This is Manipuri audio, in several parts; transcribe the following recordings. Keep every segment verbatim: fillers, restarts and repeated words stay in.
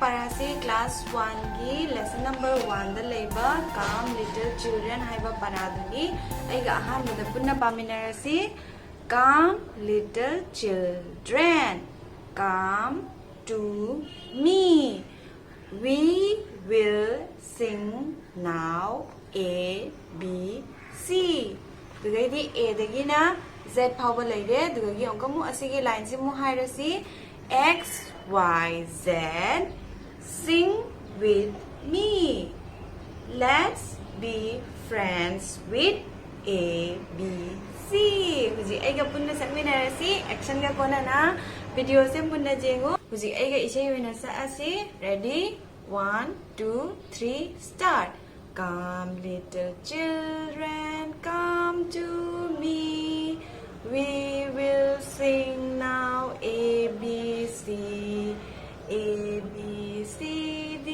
ꯄꯥꯔꯥꯁꯤ class one ꯒꯤ lesson number one ꯗ ꯂꯩꯕ Come Little Children ꯍꯥꯏꯕ ꯄꯥꯔꯥꯗꯨꯅꯤ꯫ ꯑꯩꯒ ꯑꯍꯥꯟꯕꯗ ꯄꯨꯟꯅ ꯄꯥꯃꯤꯟꯅꯔꯁꯤ꯫ Come, little children, come to me. We will sing now A, B, C. ꯑꯗꯨꯗꯩꯗꯤ A ꯗꯒꯤꯅ Z ꯐꯥꯎꯕ ꯂꯩꯔꯦ꯫ ꯑꯗꯨꯗꯒꯤ ꯑꯃꯨꯛꯀ ꯑꯃꯨꯛ ꯑꯁꯤꯒꯤ line ꯁꯤ ꯑꯃꯨꯛ ꯍꯥꯏꯔꯁꯤ꯫ X, Y, Z, sing with me. Let's be friends with A, B, C. ꯍꯧꯖꯤꯛ ꯑꯩꯒ ꯄꯨꯟꯅ ꯁꯛꯃꯤꯟꯅꯔꯁꯤ꯫ Action ꯒ ꯀꯣꯟꯅꯅ video ꯁꯦ ꯄꯨꯟꯅ ꯌꯦꯡꯉꯨ꯫ ꯍꯧꯖꯤꯛ ꯑꯩꯒ ꯏꯁꯩ ꯑꯣꯏꯅ ꯁꯛꯑꯁꯤ꯫ Ready? One, two, three, start. Come, little children, come to me. We will sing now A, B, C. A, B, C, D,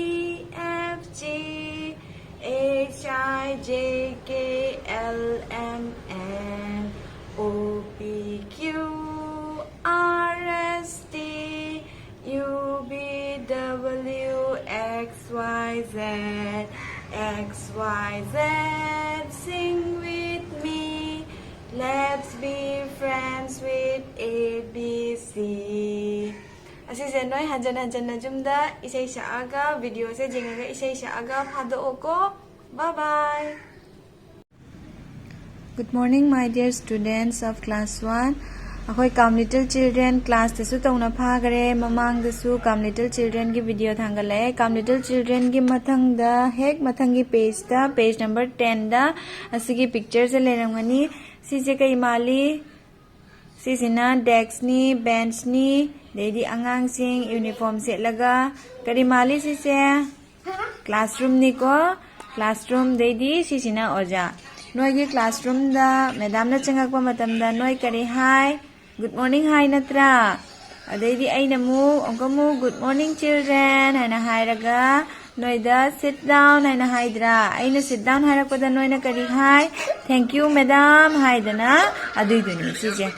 E, F, G, H, I, J, K, L, M, N, O, P, Q, R, S, T, U, V, W, X, Y, Z, X, Y, Z, sing with me. Let's be friends with A, B, C. ꯑꯁꯤꯁꯦ ꯅꯣꯏ ꯍꯟꯖꯟ ꯍꯟꯖꯟꯅ ꯌꯨꯝꯗ ꯏꯁꯩ ꯁꯛꯑꯒ, video ꯁꯦ ꯌꯦꯡꯉꯒ ꯏꯁꯩ ꯁꯛꯑꯒ ꯐꯥꯗꯣꯛꯑꯣꯀꯣ꯫ Bye bye. Good morning, my dear students of class one. ꯑꯩꯈꯣꯏ Come Little Children class ꯇꯁꯨ ꯇꯧꯅ ꯐꯥꯈꯔꯦ꯫ ꯃꯃꯥꯡꯗꯁꯨ Come Little Children ꯒꯤ video ꯊꯥꯡꯒꯠꯂꯛꯑꯦ꯫ Come Little Children ꯒꯤ ꯃꯊꯪꯗ, ꯍꯦꯛ ꯃꯊꯪꯒꯤ page ꯇ, page number ten ꯗ ꯑꯁꯤꯒꯤ picture ꯁꯦ ꯂꯩꯔꯝꯒꯅꯤ꯫ ꯁꯤꯁꯦ ꯀꯩ ꯃꯥꯜꯂꯤ? ꯁꯤꯁꯤꯅ desk ꯅꯤ, bench ꯅꯤ, ꯑꯗꯩꯗꯤ ꯑꯉꯥꯡꯁꯤꯡ uniform ꯁꯦꯠꯂꯒ꯫ ꯀꯔꯤ ꯃꯥꯜꯂꯤ ꯁꯤꯁꯦ? Classroom ꯅꯤꯀꯣ, classroom꯫ ꯑꯗꯩꯗꯤ ꯁꯤꯁꯤꯅ ꯑꯣꯖꯥ꯫ ꯅꯣꯏꯒꯤ classroom ꯗ madam ꯅ ꯆꯪꯉꯛꯄ ꯃꯇꯝꯗ ꯅꯣꯏ ꯀꯔꯤ ꯍꯥꯏ? Good morning ꯍꯥꯏ ꯅꯠꯇ꯭ꯔꯥ? ꯑꯗꯩꯗꯤ ꯑꯩꯅ ꯑꯃꯨꯛ, ꯑꯃꯨꯛꯀ ꯑꯃꯨꯛ, "Good morning, children" ꯍꯥꯏꯅ ꯍꯥꯏꯔꯒ, ꯅꯣꯏꯗ "Sit down" ꯍꯥꯏꯅ ꯍꯥꯏꯗ꯭ꯔꯥ? ꯑꯩꯅ "Sit down" ꯍꯥꯏꯔꯛꯄꯗ ꯅꯣꯏꯅ ꯀꯔꯤ ꯍꯥꯏ? "Thank you, madam" ꯍꯥꯏꯗꯅ꯫ ꯑꯗꯨꯏꯗꯨꯅꯤ ꯁꯤꯁꯦ꯫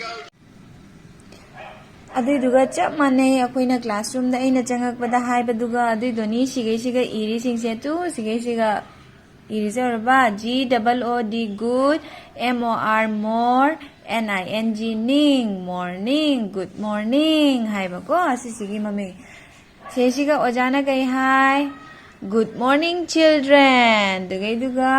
ꯑꯗꯨꯏꯗꯨꯒ ꯆꯞ ꯃꯥꯟꯅꯩ ꯑꯩꯈꯣꯏꯅ classroomꯗ ꯑꯩꯅ ꯆꯪꯉꯛꯄꯗ ꯍꯥꯏꯕꯗꯨꯒ꯫ ꯑꯗꯨꯏꯗꯨꯅꯤ ꯁꯤꯒꯩꯁꯤꯒ ꯏꯔꯤꯁꯤꯡꯁꯦ꯫ Two ꯁꯤꯒꯩꯁꯤꯒ ꯏꯔꯤꯁꯦ ꯎꯔꯕ? G double O D, good, M O R, more, N I N G, ning, morning, good morning ꯍꯥꯏꯕꯀꯣ꯫ ꯑꯁꯤꯁꯤꯒꯤ ꯃꯃꯤꯡ꯫ ꯁꯤꯁꯤꯒ ꯑꯣꯖꯥꯅ ꯀꯩ ꯍꯥꯏ? Good morning, children. ꯑꯗꯨꯒꯩꯗꯨꯒ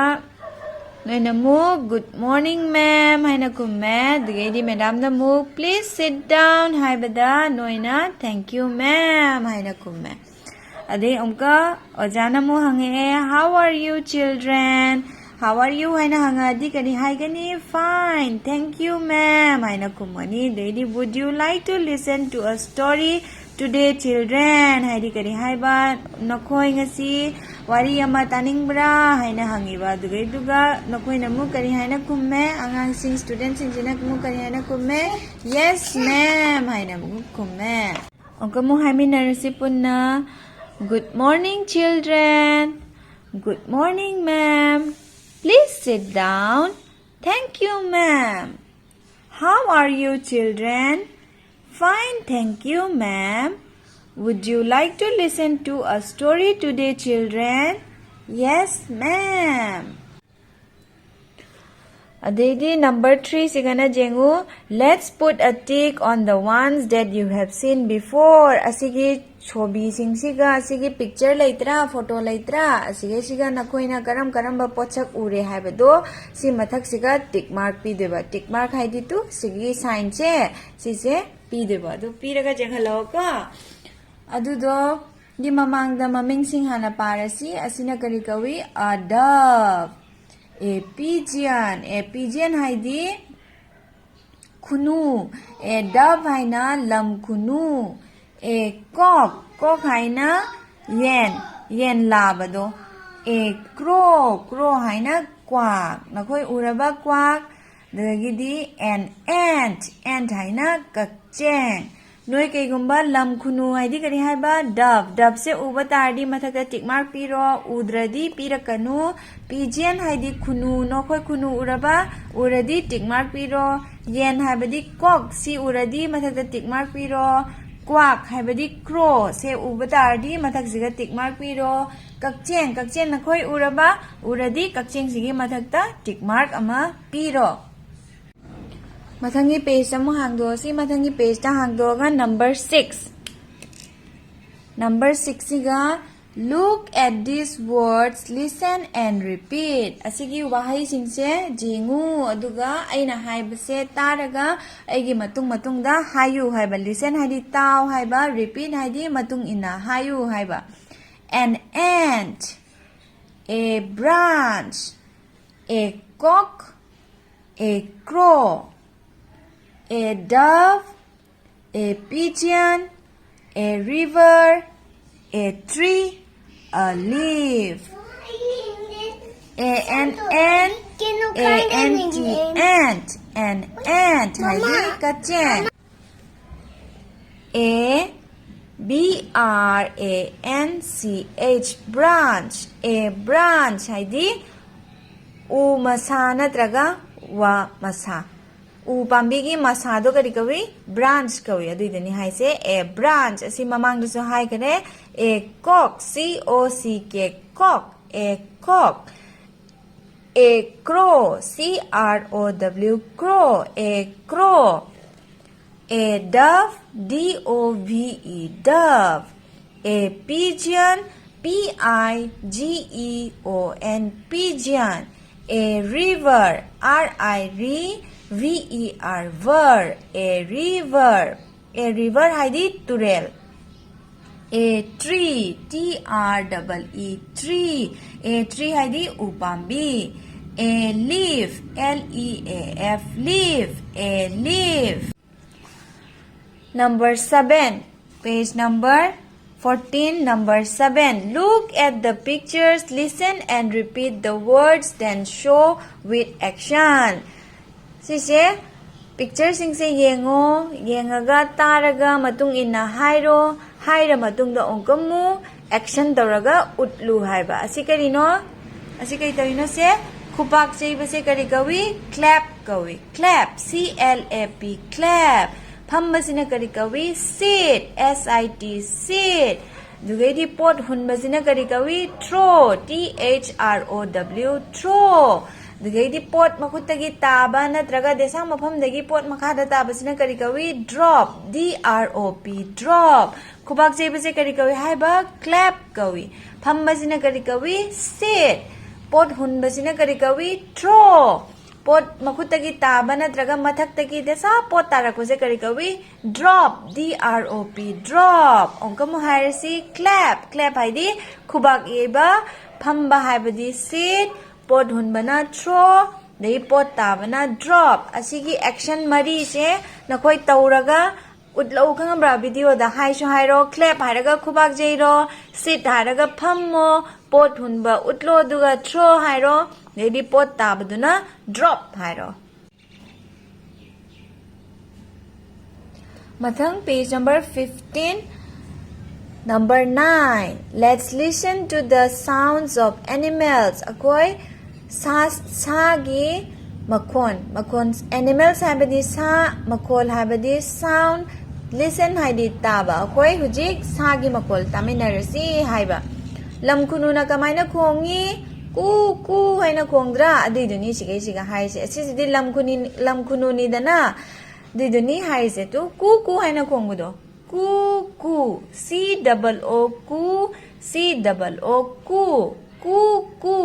ꯅꯣꯏꯅ ꯑꯃꯨꯛ good morning, ma'am ꯍꯥꯏꯅ ꯈꯨꯝꯃꯦ꯫ ꯑꯗꯨꯒꯩꯗꯤ madamꯅ ꯑꯃꯨꯛ please sit down ꯍꯥꯏꯕꯗ ꯅꯣꯏꯅ thank you, ma'am ꯍꯥꯏꯅ ꯈꯨꯝꯃꯦ꯫ ꯑꯗꯩ ꯑꯃꯨꯛꯀ ꯑꯣꯖꯥꯅ ꯑꯃꯨꯛ ꯍꯪꯉꯛꯑꯦ, how are you, children? How are you ꯍꯥꯏꯅ ꯍꯪꯉꯛꯑꯗꯤ ꯀꯔꯤ ꯍꯥꯏꯒꯅꯤ? Fine, thank you, ma'am ꯍꯥꯏꯅ ꯈꯨꯝꯒꯅꯤ꯫ ꯑꯗꯩꯗꯤ, would you like to listen to a story today, children? ꯍꯥꯏꯗꯤ ꯀꯔꯤ ꯍꯥꯏꯕ? ꯅꯈꯣꯏ ꯉꯁꯤ ꯋꯥꯔꯤ ꯑꯃ ꯇꯥꯅꯤꯡꯕ꯭ꯔꯥ ꯍꯥꯏꯅ ꯍꯪꯉꯤꯕ꯫ ꯑꯗꯨꯒꯩꯗꯨꯒ ꯅꯈꯣꯏꯅ ꯑꯃꯨꯛ ꯀꯔꯤ ꯍꯥꯏꯅ ꯈꯨꯝꯃꯦ? ꯑꯉꯥꯡꯁꯤꯡ, studentꯁꯤꯡꯁꯤꯅ ꯑꯃꯨꯛ ꯀꯔꯤ ꯍꯥꯏꯅ ꯈꯨꯝꯃꯦ? Yes, ma'am ꯍꯥꯏꯅ ꯑꯃꯨꯛ ꯈꯨꯝꯃꯦ꯫ ꯑꯃꯨꯛꯀ ꯑꯃꯨꯛ ꯍꯥꯏꯃꯤꯟꯅꯔꯁꯤ ꯄꯨꯟꯅ꯫ Good morning, children. Good morning, ma'am. Please sit down. Thank you, ma'am. How are you, children? Fine, thank you, ma'am. Would you like to listen to a story today, children? Yes, ma'am. ꯑꯗꯩꯗꯤ number threeꯁꯤꯒꯅ ꯌꯦꯡꯉꯨ, let's put a tick on the ones that you have seen before. ꯑꯁꯤꯒꯤ ꯁꯣꯕꯤꯁꯤꯡꯁꯤꯒ, ꯑꯁꯤꯒꯤ picture ꯂꯩꯇ꯭ꯔꯥ, photo ꯂꯩꯇ꯭ꯔꯥ, ꯑꯁꯤꯒꯩꯁꯤꯒ ꯅꯈꯣꯏꯅ ꯀꯔꯝ ꯀꯔꯝꯕ ꯄꯣꯠꯁꯛ ꯎꯔꯦ ꯍꯥꯏꯕꯗꯣ ꯁꯤ ꯃꯊꯛꯁꯤꯒ tick mark ꯄꯤꯗꯣꯏꯕ꯫ Tick mark ꯍꯥꯏꯗꯤ ꯇꯨ ꯁꯤꯒꯤ signꯁꯦ, ꯁꯤꯁꯦ ꯄꯤꯗꯣꯏꯕ꯫ ꯑꯗꯨ ꯄꯤꯔꯒ ꯌꯦꯡꯍꯜꯂꯛꯑꯣꯀꯣ꯫ ꯑꯗꯨꯗꯣ ꯒꯤ ꯃꯃꯥꯡꯗ ꯃꯃꯤꯡꯁꯤꯡ ꯍꯥꯟꯅ ꯄꯥꯔꯁꯤ꯫ ꯑꯁꯤꯅ ꯀꯔꯤ ꯀꯧꯏ? A dove, a pigeon꯫ A pigeon ꯍꯥꯏꯗꯤ ꯈꯨꯅꯨ, a dove ꯍꯥꯏꯅ ꯂꯝ ꯈꯨꯅꯨ, a cock, cock ꯍꯥꯏꯅ ꯌꯦꯟ, ꯌꯦꯟ ꯂꯥꯕꯗꯣ, a crow, crow ꯍꯥꯏꯅ ꯀ꯭ꯋꯥꯛ, ꯅꯈꯣꯏ ꯎꯔꯕ ꯀ꯭ꯋꯥꯛ꯫ ꯑꯗꯒꯤꯗꯤ an ant, ant ꯍꯥꯏꯅ ꯀꯛꯆꯦꯡ, ꯅꯣꯏ ꯀꯩꯒꯨꯝꯕ ꯂꯝ ꯈꯨꯅꯨ ꯍꯥꯏꯗꯤ ꯀꯔꯤ ꯍꯥꯏꯕ? Dove꯫ Doveꯁꯦ ꯎꯕ ꯇꯥꯔꯗꯤ ꯃꯊꯛꯇ tick mark ꯄꯤꯔꯣ, ꯎꯗ꯭ꯔꯗꯤ ꯄꯤꯔꯛꯀꯅꯨ꯫ Pigeon ꯍꯥꯏꯗꯤ ꯈꯨꯅꯨ, ꯅꯈꯣꯏ ꯈꯨꯅꯨ ꯎꯔꯕ? ꯎꯔꯗꯤ tick mark ꯄꯤꯔꯣ꯫ ꯌꯦꯟ ꯍꯥꯏꯕꯗꯤ cock, ꯁꯤ ꯎꯔꯗꯤ ꯃꯊꯛꯇ tick mark ꯄꯤꯔꯣ꯫ Quack ꯍꯥꯏꯕꯗꯤ crow, ꯁꯦ ꯎꯕ ꯇꯥꯔꯗꯤ ꯃꯊꯛꯁꯤꯒ tick mark ꯄꯤꯔꯣ꯫ ꯀꯛꯆꯦꯡ, ꯀꯛꯆꯦꯡ ꯅꯈꯣꯏ ꯎꯔꯕ? ꯎꯔꯗꯤ ꯀꯛꯆꯦꯡꯁꯤꯒꯤ ꯃꯊꯛꯇ tick mark ꯑꯃ ꯄꯤꯔꯣ꯫ ꯃꯊꯪꯒꯤ page ꯑꯃꯨꯛ ꯍꯥꯡꯗꯣꯛꯑꯁꯤ꯫ ꯃꯊꯪꯒꯤ pageꯇ ꯍꯥꯡꯗꯣꯛꯑꯒ number six, number sixꯁꯤꯒ, "Look at these words, listen and repeat." ꯑꯁꯤꯒꯤ ꯋꯥꯍꯩꯁꯤꯡꯁꯦ ꯌꯦꯡꯉꯨ, ꯑꯗꯨꯒ ꯑꯩꯅ ꯍꯥꯏꯕꯁꯦ ꯇꯥꯔꯒ ꯑꯩꯒꯤ ꯃꯇꯨꯡ ꯃꯇꯨꯡꯗ ꯍꯥꯏꯌꯨ ꯍꯥꯏꯕ꯫ Listen ꯍꯥꯏꯗꯤ ꯇꯥꯎ ꯍꯥꯏꯕ, repeat ꯍꯥꯏꯗꯤ ꯃꯇꯨꯡ ꯏꯟꯅ ꯍꯥꯏꯌꯨ ꯍꯥꯏꯕ꯫ An ant, a branch, a cock, a crow, a dove, a pigeon, a river, a tree, a leaf. A N N, A N T, ant, an ant ꯍꯥꯏꯗꯤ ꯀꯛꯆꯦꯡ꯫ A B R A N C H, branch, a branch ꯍꯥꯏꯗꯤ ꯎ ꯃꯁꯥ ꯅꯠꯇ꯭ꯔꯒ ꯋꯥ ꯃꯁꯥ꯫ ꯎ ꯄꯥꯝꯕꯤꯒꯤ ꯃꯁꯥꯗꯣ ꯀꯔꯤ ꯀꯧꯏ? Branch ꯀꯧꯏ꯫ ꯑꯗꯨꯏꯗꯨꯅꯤ ꯍꯥꯏꯁꯦ, a branch꯫ ꯑꯁꯤ ꯃꯃꯥꯡꯗꯁꯨ ꯍꯥꯏꯈꯔꯦ꯫ A cock, C O C K, cock, a cock. A crow, C R O W, crow, a crow. A dove, D O V E, dove. A pigeon, P I G E O N, pigeon. A river, R I V E R, ver, a river. A river ꯍꯥꯏꯗꯤ ꯇꯨꯔꯦꯜ꯫ A tree, T R E E, tree. A tree ꯍꯥꯏꯗꯤ ꯎ ꯄꯥꯝꯕꯤ꯫ A leaf, L E A F, leaf, a leaf. Number seven, page number fourteen, number seven. Look at the pictures, listen and repeat the words, then show with action. ꯁꯤꯁꯦ ꯄꯤꯛꯆꯔꯁꯤꯡꯁꯦ ꯌꯦꯡꯉꯣ, ꯌꯦꯡꯉꯒ ꯇꯥꯔꯒ ꯃꯇꯨꯡ ꯏꯟꯅ ꯍꯥꯏꯔꯣ, ꯍꯥꯏꯔ ꯃꯇꯨꯡꯗ ꯑꯃꯨꯛꯀ ꯑꯃꯨꯛ ꯑꯦꯛꯁꯟ ꯇꯧꯔꯒ ꯎꯠꯂꯨ ꯍꯥꯏꯕ꯫ ꯑꯁꯤ ꯀꯔꯤꯅꯣ? ꯑꯁꯤ ꯀꯔꯤ ꯇꯧꯔꯤꯅꯣ ꯁꯦ? ꯈꯨꯕꯥꯛ ꯆꯩꯕꯁꯦ ꯀꯔꯤ ꯀꯧꯏ? ꯀ꯭ꯂꯦꯞ ꯀꯧꯏ꯫ ꯀ꯭ꯂꯦꯞ, C L A P, ꯀ꯭ꯂꯦꯞ꯫ ꯐꯝꯕꯁꯤꯅ ꯀꯔꯤ ꯀꯧꯏ? ꯁꯤꯠ, S I T, ꯁꯤꯠ꯫ ꯑꯗꯨꯒꯩꯗꯤ ꯄꯣꯠ ꯍꯨꯟꯕꯁꯤꯅ ꯀꯔꯤ ꯀꯧꯏ? Throw, T H R O W, throw. ꯑꯗꯨꯒꯩꯗꯤ ꯄꯣꯠ ꯃꯈꯨꯠꯇꯒꯤ ꯇꯥꯕ ꯅꯠꯇ꯭ꯔꯒ ꯗꯦꯁꯥꯡ ꯃꯐꯝꯗꯒꯤ ꯄꯣꯠ ꯃꯈꯥꯗ ꯇꯥꯕꯁꯤꯅ ꯀꯔꯤ ꯀꯧꯏ? Drop, D R O P, drop. ꯈꯨꯕꯥꯛ ꯆꯩꯕꯁꯦ ꯀꯔꯤ ꯀꯧꯏ ꯍꯥꯏꯕ? ꯀ꯭ꯂꯦꯞ ꯀꯧꯏ꯫ ꯐꯝꯕꯁꯤꯅ ꯀꯔꯤ ꯀꯧꯏ? ꯁꯤꯠ꯫ ꯄꯣꯠ ꯍꯨꯟꯕꯁꯤꯅ ꯀꯔꯤ ꯀꯧꯏ? ꯊ꯭ꯔꯣ꯫ ꯄꯣꯠ ꯃꯈꯨꯠꯇꯒꯤ ꯇꯥꯕ ꯅꯠꯇ꯭ꯔꯒ ꯃꯊꯛꯇꯒꯤ ꯗꯦꯁꯥ ꯄꯣꯠ ꯇꯥꯔꯛꯄꯁꯦ ꯀꯔꯤ ꯀꯧꯏ? Drop, D R O P, drop. ꯑꯃꯨꯛꯀ ꯑꯃꯨꯛ ꯍꯥꯏꯔꯁꯤ, ꯀ꯭ꯂꯦꯞ꯫ ꯀ꯭ꯂꯦꯞ ꯍꯥꯏꯗꯤ ꯈꯨꯕꯥꯛ ꯌꯩꯕ, ꯐꯝꯕ ꯍꯥꯏꯕꯗꯤ ꯁꯤꯠ, ꯄꯣꯠ ꯍꯨꯟꯕꯅ ꯊ꯭ꯔꯣ, ꯑꯗꯩ ꯄꯣꯠ ꯇꯥꯕꯅ ꯗ꯭ꯔꯣꯞ꯫ ꯑꯁꯤꯒꯤ ꯑꯦꯛꯁꯟ ꯃꯔꯤꯁꯦ ꯅꯈꯣꯏ ꯇꯧꯔꯒ ꯎꯠꯂꯛꯎ, ꯈꯪꯉꯕ꯭ꯔꯥ? ꯚꯤꯗꯤꯑꯣꯗ ꯍꯥꯏꯁꯨ ꯍꯥꯏꯔꯣ, ꯀ꯭ꯂꯦꯞ ꯍꯥꯏꯔꯒ ꯈꯨꯕꯥꯛ ꯌꯩꯔꯣ, ꯁꯤꯠ ꯍꯥꯏꯔꯒ ꯐꯝꯃꯣ, ꯄꯣꯠ ꯍꯨꯟꯕ ꯎꯠꯂꯣ, ꯑꯗꯨꯒ ꯊ꯭ꯔꯣ ꯍꯥꯏꯔꯣ, ꯑꯗꯩꯗꯤ ꯄꯣꯠ ꯇꯥꯕꯗꯨꯅ ꯗ꯭ꯔꯣꯞ ꯍꯥꯏꯔꯣ꯫ ꯃꯊꯪ, page number fifteen, number nine. Let's listen to the sounds of animals. ꯑꯩꯈꯣꯏ ꯁꯥ, ꯁꯥꯒꯤ ꯃꯈꯣꯟ, ꯃꯈꯣꯟ, animals ꯍꯥꯏꯕꯗꯤ ꯁꯥ, ꯃꯈꯣꯜ ꯍꯥꯏꯕꯗꯤ sound, listen ꯍꯥꯏꯗꯤ ꯇꯥꯕ꯫ ꯑꯩꯈꯣꯏ ꯍꯧꯖꯤꯛ ꯁꯥꯒꯤ ꯃꯈꯣꯜ ꯇꯥꯃꯤꯟꯅꯔꯁꯤ ꯍꯥꯏꯕ꯫ ꯂꯝ ꯈꯨꯅꯨꯅ ꯀꯃꯥꯏꯅ ꯈꯣꯡꯉꯤ? ꯀꯨ ꯀꯨ ꯍꯥꯏꯅ ꯈꯣꯡꯗ꯭ꯔꯥ? ꯑꯗꯨꯏꯗꯨꯅꯤ ꯁꯤꯒꯩꯁꯤꯒ ꯍꯥꯏꯔꯤꯁꯦ꯫ ꯑꯁꯤꯁꯤꯗꯤ ꯂꯝ ꯈꯨꯅꯤ-, ꯂꯝ ꯈꯨꯅꯨꯅꯤꯗꯅ, ꯑꯗꯨꯏꯗꯨꯅꯤ ꯍꯥꯏꯔꯤꯁꯦ꯫ ꯇꯨ, ꯀꯨ ꯀꯨ ꯍꯥꯏꯅ ꯈꯣꯡꯕꯗꯣ꯫ ꯀꯨ ꯀꯨ, C double O ꯀꯨ, C double O ꯀꯨ, ꯀꯨ ꯀꯨ,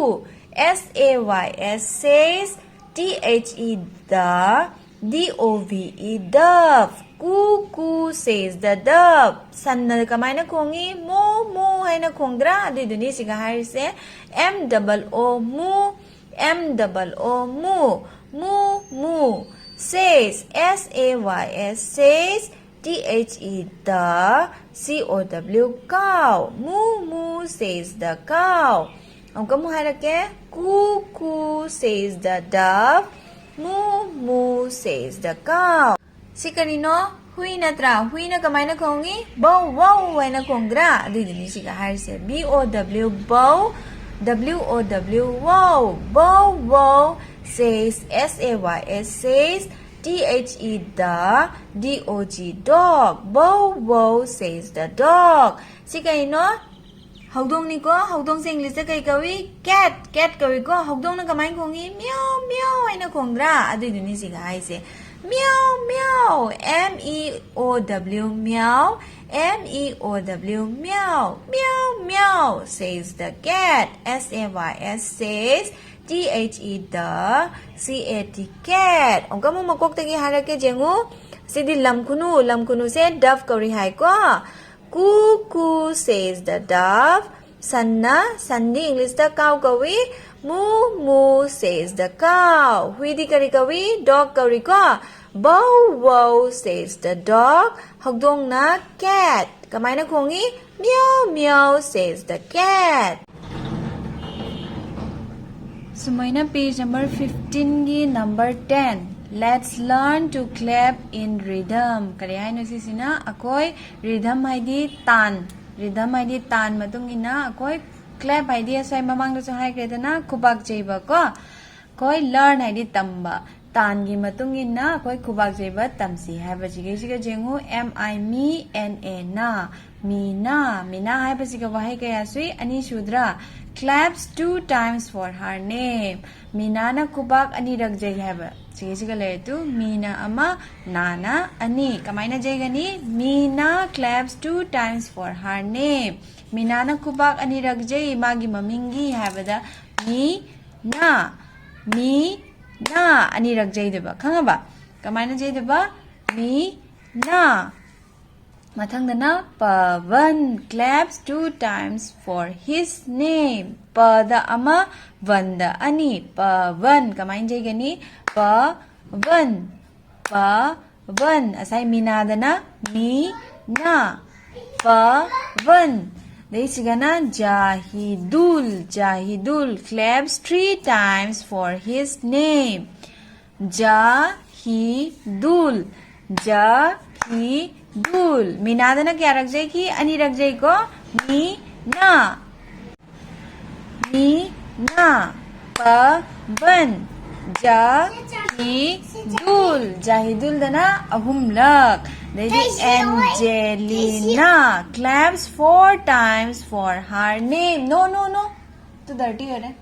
S A Y S, says, T H E the, D O V E, dove. Coo coo, says the dove. ꯁꯟꯅ ꯀꯃꯥꯏꯅ ꯈꯣꯡꯉꯤ? ꯃꯣ ꯃꯣ ꯍꯥꯏꯅ ꯈꯣꯡꯗ꯭ꯔꯥ? ꯑꯗꯨꯏꯗꯨꯅꯤ ꯁꯤꯒ ꯍꯥꯏꯔꯤꯁꯦ꯫ M double O, moo, M double O, moo, moo moo, says, S A Y S, says, T H E the, C O W, cow. Moo moo, says the cow. ꯑꯃꯨꯛꯀ ꯑꯃꯨꯛ ꯍꯥꯏꯔꯛꯀꯦ꯫ Coo coo, says the dove. Moo moo, says the cow. ꯁꯤ ꯀꯔꯤꯅꯣ? ꯍꯨꯏ ꯅꯠꯇ꯭ꯔꯥ? ꯍꯨꯏꯅ ꯀꯃꯥꯏꯅ ꯈꯣꯡꯉꯤ? Bow wow ꯍꯥꯏꯅ ꯈꯣꯡꯗ꯭ꯔꯥ? ꯑꯗꯨꯏꯗꯨꯅꯤ ꯁꯤꯒ ꯍꯥꯏꯔꯤꯁꯦ, B O W bow, W O W wow. Bow wow, says, S A Y S, says, T H E the, D O G dog. Bow wow, says the dog. ꯁꯤ ꯀꯩꯅꯣ? ꯍꯧꯗꯣꯡꯅꯤꯀꯣ꯫ ꯍꯧꯗꯣꯡꯁꯦ ꯏꯪꯂꯤꯁꯇ ꯀꯩ ꯀꯧꯏ? Cat, cat ꯀꯧꯏꯀꯣ꯫ ꯍꯧꯗꯣꯡꯅ ꯀꯃꯥꯏꯅ ꯈꯣꯡꯉꯤ? Meow meow ꯍꯥꯏꯅ ꯈꯣꯡꯗ꯭ꯔꯥ? ꯑꯗꯨꯏꯗꯨꯅꯤ ꯁꯤꯒ ꯍꯥꯏꯁꯦ, meow meow, M E O W meow, M E O W meow, meow meow, says the cat. S A Y S, says, T H E the, C A T, cat. ꯑꯃꯨꯛꯀ ꯑꯃꯨꯛ ꯃꯀꯣꯛꯇꯒꯤ ꯍꯥꯏꯔꯛꯀꯦ ꯌꯦꯡꯉꯨ꯫ ꯁꯤꯗꯤ ꯂꯝ ꯈꯨꯅꯨ, ꯂꯝ ꯈꯨꯅꯨꯁꯦ dove ꯀꯧꯔꯤ ꯍꯥꯏꯀꯣ꯫ Coo coo, says the dove. ꯁꯟꯅ, ꯁꯟꯗꯤ ꯏꯪꯂꯤꯁꯇ cow ꯀꯧꯏ꯫ Moo moo, says the cow. ꯍꯨꯏꯗꯤ ꯀꯔꯤ ꯀꯧꯏ? Dog ꯀꯧꯔꯤꯀꯣ꯫ Bow wow, says the dog. ꯍꯧꯗꯣꯡꯅ cat. ꯀꯃꯥꯏꯅ ꯈꯣꯡꯉꯤ? Meow meow, says the cat. ꯁꯨꯃꯥꯏꯅ page number fifteen ꯒꯤ number ten, let's learn to clap in rhythm. ꯀꯔꯤ ꯍꯥꯏꯅꯣ ꯁꯤꯁꯤꯅ? ꯑꯩꯈꯣꯏ rhythm ꯍꯥꯏꯗꯤ ꯇꯥꯟ, rhythm ꯍꯥꯏꯗꯤ ꯇꯥꯟ ꯃꯇꯨꯡ ꯏꯟꯅ ꯑꯩꯈꯣꯏ clap ꯍꯥꯏꯗꯤ ꯉꯁꯥꯏ ꯃꯃꯥꯡꯗꯁꯨ ꯍꯥꯏꯈ꯭ꯔꯦꯗꯅ, ꯈꯨꯕꯥꯛ ꯆꯩꯕ ꯀꯣ꯫ ꯑꯩꯈꯣꯏ learn ꯍꯥꯏꯗꯤ ꯇꯝꯕ, ꯇꯥꯟꯒꯤ ꯃꯇꯨꯡ ꯏꯟꯅ ꯑꯩꯈꯣꯏ ꯈꯨꯕꯥꯛ ꯆꯩꯕ ꯇꯝꯁꯤ ꯍꯥꯏꯕꯁꯤꯒꯩꯁꯤꯒ ꯌꯦꯡꯉꯨ꯫ M I, me, N A, na, ꯃꯤꯅꯥ꯫ ꯃꯤꯅꯥ ꯍꯥꯏꯕꯁꯤꯒ ꯋꯥꯍꯩ ꯀꯌꯥ ꯁꯨꯏ? ꯑꯅꯤ ꯁꯨꯗ꯭ꯔꯥ? Claps two times for her name. ꯃꯤꯅꯥꯅ ꯈꯨꯕꯥꯛ ꯑꯅꯤꯔꯛ ꯌꯩ ꯍꯥꯏꯕ꯫ ꯁꯤꯒꯩꯁꯤꯒ ꯂꯩꯔꯦ ꯇꯨ꯫ ꯃꯤꯅ ꯑꯃ, ꯅꯥꯅ ꯑꯅꯤ꯫ ꯀꯃꯥꯏꯅ ꯌꯩꯒꯅꯤ? Meena claps two times for her name. ꯃꯤꯅꯥꯅ ꯈꯨꯕꯥꯛ ꯑꯅꯤꯔꯛ ꯌꯩ ꯃꯥꯒꯤ ꯃꯃꯤꯡꯒꯤ ꯍꯥꯏꯕꯗ ꯃꯤ ꯅꯥ, ꯃꯤ ꯅꯥ ꯑꯅꯤꯔꯛ ꯌꯩꯗꯣꯏꯕ꯫ ꯈꯪꯉꯕ? ꯀꯃꯥꯏꯅ ꯌꯩꯗꯣꯏꯕ? ꯃꯤ ꯅꯥ꯫ ꯃꯊꯪꯗꯅ Pavan claps two times for his name. ꯄꯗ ꯑꯃ, ꯚꯟꯗ ꯑꯅꯤ꯫ ꯄꯥꯚꯟ꯫ ꯀꯃꯥꯏꯅ ꯌꯩꯒꯅꯤ? ꯄꯥꯚꯟ꯫ ꯄꯥꯚꯟ꯫ ꯉꯁꯥꯏ ꯃꯤꯅꯥꯗꯅ ꯃꯤ ꯅꯥ꯫ ꯄꯥꯚꯟ꯫ ꯑꯗꯩ ꯁꯤꯒꯅ ꯖꯥꯍꯤꯗꯨꯜ꯫ ꯖꯥꯍꯤꯗꯨꯜ claps three times for his name. ꯖ ꯍꯤ ꯗꯨꯜ꯫ ꯖ ꯍꯤ ꯗꯨꯜ꯫ ꯃꯤꯅꯥꯗꯅ ꯀꯌꯥꯔꯛ ꯌꯩꯈꯤ? ꯑꯅꯤꯔꯛ ꯌꯩꯀꯣ꯫ ꯃꯤ ꯅ꯫ ꯃꯤ ꯅ꯫ ꯄ ꯕꯟ꯫ ꯖ ꯍꯤ ꯗꯨꯜ꯫ ꯖ ꯍꯤ ꯗꯨꯜꯗꯅ ꯑꯍꯨꯝꯂꯛ꯫ ꯑꯗꯩꯗꯤ ꯑꯦꯟꯖꯦꯂꯤꯅ claps four times for her name. No, no, no. Two dirty ꯑꯣꯏꯔꯦ꯫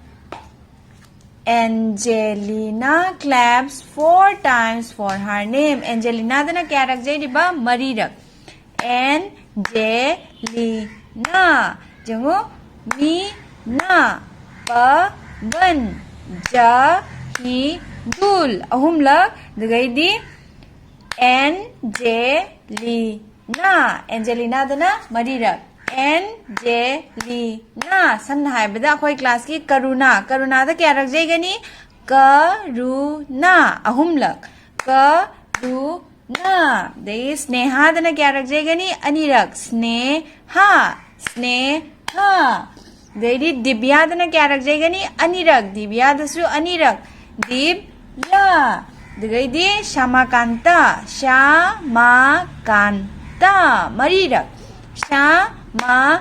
Angelina claps four times for her name. ꯑꯦꯟꯖꯦꯂꯤꯅꯥꯗꯅ ꯀꯌꯥꯔꯛ ꯌꯩꯔꯤꯕ? ꯃꯔꯤꯔꯛ꯫ ꯑꯦꯟ ꯖꯦ ꯂꯤ ꯅ꯫ ꯌꯦꯡꯉꯨ꯫ ꯃꯤ ꯅ꯫ ꯄ ꯕꯟ꯫ ꯖ ꯍꯤ ꯗꯨꯜ꯫ ꯑꯍꯨꯝꯂꯛ꯫ ꯑꯗꯨꯒꯩꯗꯤ ꯑꯦꯟ ꯖꯦ ꯂꯤ ꯅ꯫ ꯑꯦꯟꯖꯦꯂꯤꯅꯥꯗꯅ ꯃꯔꯤꯔꯛ꯫ ꯑꯦꯟ ꯖꯦ ꯂꯤ ꯅ꯫ ꯁꯝꯅ ꯍꯥꯏꯔꯕꯗ ꯑꯩꯈꯣꯏ classꯀꯤ ꯀꯔꯨꯅꯥ꯫ ꯀꯔꯨꯅꯥꯗ ꯀꯌꯥꯔꯛ ꯌꯩꯒꯅꯤ? ꯀ ꯔꯨ ꯅ꯫ ꯑꯍꯨꯝꯂꯛ꯫ ꯀ ꯔꯨ ꯅ꯫ ꯑꯗꯩ ꯁ꯭ꯅꯦꯍꯥꯗꯅ ꯀꯌꯥꯔꯛ ꯌꯩꯒꯅꯤ? ꯑꯅꯤꯔꯛ꯫ ꯁ꯭ꯅꯦꯍꯥ꯫ ꯁ꯭ꯅꯦꯍꯥ꯫ ꯑꯗꯩꯗꯤ ꯗꯤꯕ꯭ꯌꯥꯗꯅ ꯀꯌꯥꯔꯛ ꯌꯩꯒꯅꯤ? ꯑꯅꯤꯔꯛ꯫ ꯗꯤꯕ꯭ꯌꯥꯗꯁꯨ ꯑꯅꯤꯔꯛ꯫ ꯗꯤꯕ꯭ꯌꯥ꯫ ꯑꯗꯨꯒꯩꯗꯤ ꯁ꯭ꯌꯥꯃꯥꯀꯥꯟꯇ꯫ ꯁ꯭ꯌꯥꯃꯥꯀꯥꯟꯇ꯫ ꯃꯔꯤꯔꯛ꯫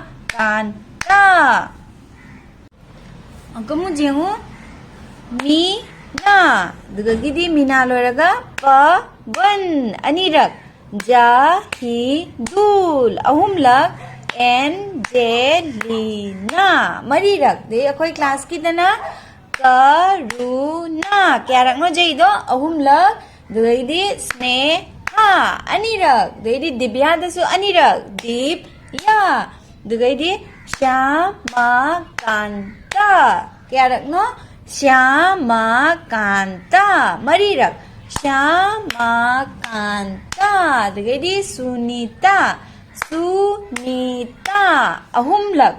ꯁ꯭ꯌꯥꯃꯥꯀꯥꯟꯇ꯫ ꯑꯃꯨꯛꯀ ꯑꯃꯨꯛ ꯌꯦꯡꯉꯨ꯫ ꯃꯤ ꯅ꯫ ꯑꯗꯨꯗꯒꯤꯗꯤ ꯃꯤꯅꯥ ꯂꯣꯏꯔꯒ ꯄ ꯕꯟ꯫ ꯑꯅꯤꯔꯛ꯫ ꯖ ꯍꯤ ꯗꯨꯜ꯫ ꯑꯍꯨꯝꯂꯛ꯫ ꯑꯦꯟ ꯖꯦ ꯂꯤ ꯅ꯫ ꯃꯔꯤꯔꯛ꯫ ꯑꯗꯩ ꯑꯩꯈꯣꯏ classꯀꯤꯗꯅ ꯀ ꯔꯨ ꯅ꯫ ꯀꯌꯥꯔꯛꯅꯣ ꯌꯩꯗꯣ? ꯑꯍꯨꯝꯂꯛ꯫ ꯑꯗꯨꯗꯩꯗꯤ ꯁ꯭ꯅꯦꯍꯥ꯫ ꯑꯅꯤꯔꯛ꯫ ꯑꯗꯩꯗꯤ ꯗꯤꯕ꯭ꯌꯥꯗꯁꯨ ꯑꯅꯤꯔꯛ꯫ ꯗꯤꯕ꯭ꯌꯥ꯫ ꯑꯗꯨꯒꯩꯗꯤ ꯁ꯭ꯌꯥꯃꯥꯀꯥꯟꯇ꯫ ꯀꯌꯥꯔꯛꯅꯣ? ꯁ꯭ꯌꯥꯃꯥꯀꯥꯟꯇ꯫ ꯃꯔꯤꯔꯛ꯫ ꯁ꯭ꯌꯥꯃꯥꯀꯥꯟꯇ꯫ ꯑꯗꯨꯒꯩꯗꯤ ꯁꯨꯅꯤꯇꯥ꯫ ꯁꯨꯅꯤꯇꯥ꯫ ꯑꯍꯨꯝꯂꯛ꯫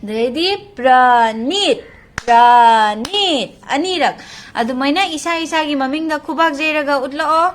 ꯑꯗꯩꯗꯤ ꯄ꯭ꯔꯅꯤꯠ꯫ ꯄ꯭ꯔꯅꯤꯠ꯫ ꯑꯅꯤꯔꯛ꯫ ꯑꯗꯨꯃꯥꯏꯅ ꯏꯁꯥ ꯏꯁꯥꯒꯤ ꯃꯃꯤꯡꯗ ꯈꯨꯕꯥꯛ ꯌꯩꯔꯒ ꯎꯠꯂꯛꯑꯣ꯫